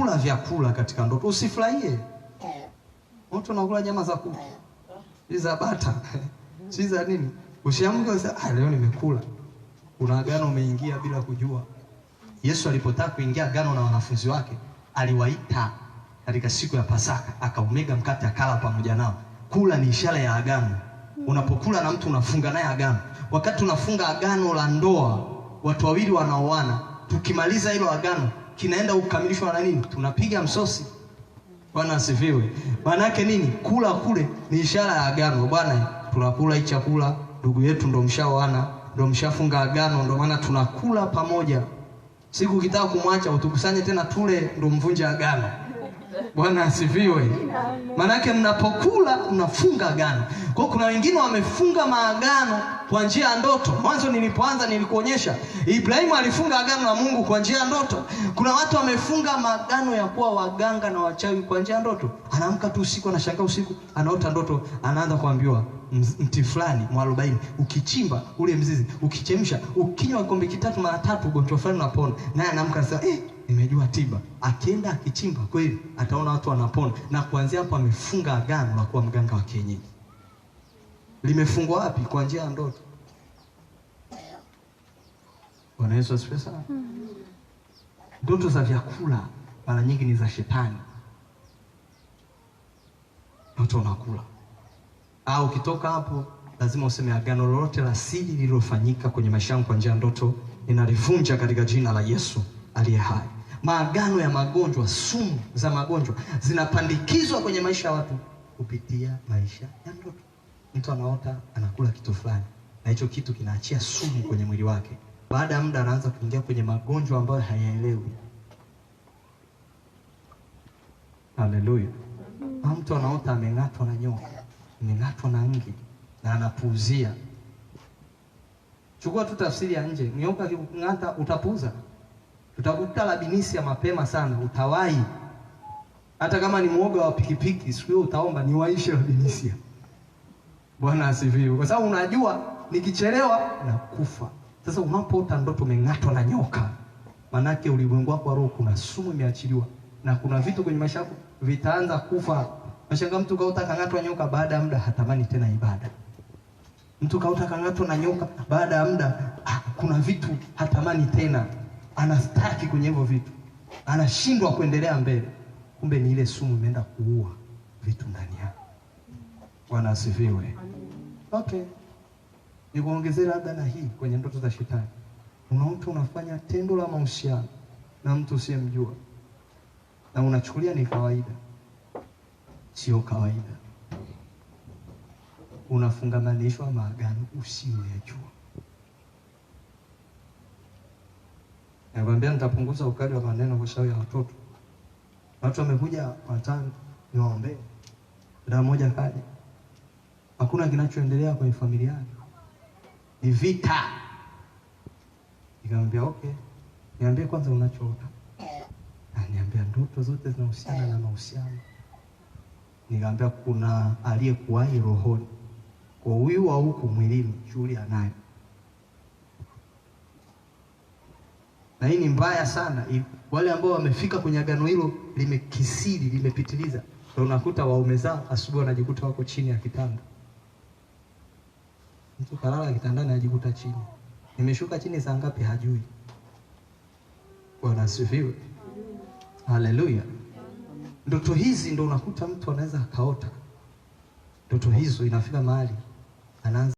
Unapokula vyakula katika ndoto usifurahie. Mtu anakula nyama za kuku, si za bata, si za nini. Usiamke useme ah, leo nimekula. Kuna agano umeingia bila kujua. Yesu alipotaka kuingia agano na wanafunzi wake, aliwaita katika siku ya Pasaka, akaumega mkate akala pamoja nao. Kula ni ishara ya agano. Unapokula na mtu unafunga naye agano. Wakati tunafunga agano la ndoa, watu wawili wanaoana, tukimaliza hilo agano, kinaenda kukamilishwa na nini? Tunapiga msosi. Bwana asifiwe. Maana yake nini? Kula kule ni ishara ya agano. Bwana, tunakula hii chakula, ndugu yetu ndo mshaoana, ndo mshafunga agano, ndo maana tunakula pamoja. Siku ukitaka kumwacha utukusanye tena tule, ndo mvunje agano. Bwana asifiwe. Maanake mnapokula mnafunga agano. Kwa hiyo kuna wengine wamefunga maagano kwa njia ya ndoto. Mwanzo nilipoanza nilikuonyesha Ibrahimu alifunga agano na Mungu kwa njia ya ndoto. Kuna watu wamefunga maagano ya kuwa waganga na wachawi kwa njia ya ndoto. Anaamka tu usiku, anashangaa usiku, anaota ndoto, anaanza kuambiwa mti fulani mwarobaini, ukichimba ule mzizi, ukichemsha, ukinywa kikombe kitatu mara tatu, ugonjwa fulani unapona. Naye anaamka anasema nimejua tiba. Akienda akichimba kweli ataona watu wanapona, na kuanzia hapo amefunga agano la kuwa mganga wa kienyeji. Limefungwa wapi? Kwa njia ya ndoto. Bwana Yesu asifiwe sana. Ndoto za vyakula mara nyingi ni za shetani. Ndoto unakula au ukitoka hapo lazima useme agano lolote la siri lililofanyika kwenye maisha yangu kwa njia ya ndoto ninalivunja katika jina la Yesu aliye hai. Maagano ya magonjwa, sumu za magonjwa zinapandikizwa kwenye maisha ya watu kupitia maisha ya ndoto. Mtu anaota anakula kitu fulani na hicho kitu kinaachia sumu kwenye mwili wake. Baada ya muda anaanza kuingia kwenye magonjwa ambayo hayaelewi. Haleluya. Mtu anaota ameng'atwa na nyoka, ameng'atwa na nge na anapuuzia. Chukua tu tafsiri ya nje, nyoka akikung'ata utapuuza. Utakuta labinisi ya mapema sana, utawahi. Hata kama ni muoga wa pikipiki, siku hiyo utaomba niwaishe labinisia. Bwana asifiwe. Kwa sababu unajua nikichelewa nakufa. Sasa unapoota ndoto umeng'atwa na nyoka, manake ulimwengu wako wa roho kuna sumu imeachiliwa na kuna vitu kwenye maisha yako vitaanza kufa. Nashangaa mtu kaota kang'atwa nyoka, baada ya muda hatamani tena ibada. Mtu kaota kang'atwa na nyoka, baada ya muda kuna vitu hatamani tena, anastaki kwenye hivyo vitu, anashindwa kuendelea mbele. Kumbe ni ile sumu imeenda kuua vitu ndani yake. Bwana asifiwe. Okay, nikuongezee labda na hii kwenye ndoto za shetani. Una mtu unafanya tendo la mahusiano na mtu usiyemjua na unachukulia ni kawaida. Sio kawaida. Unafungamanishwa maagano usiyoyajua. Nakwambia nitapunguza ukali wa maneno kwa sababu ya watoto. Watu wamekuja watano niwaombee. Dada mmoja kaja. Hakuna kinachoendelea kwenye familia yake. Ni vita. Nikamwambia okay, niambie kwanza unachoota. Aniambia ndoto zote zinahusiana na mahusiano. Nikamwambia kuna aliyekuwahi rohoni. Kwa huyu wa huku mwilini shughuli anayo. Na hii ni mbaya sana. Wale ambao wamefika kwenye agano hilo limekisiri, limepitiliza. Ndio unakuta waume zao asubuhi wanajikuta wako chini ya kitanda. Mtu kalala kitandani anajikuta chini. Nimeshuka chini saa ngapi hajui. Bwana asifiwe. Haleluya. Ndoto hizi ndio unakuta mtu anaweza akaota. Ndoto hizo inafika mahali anaanza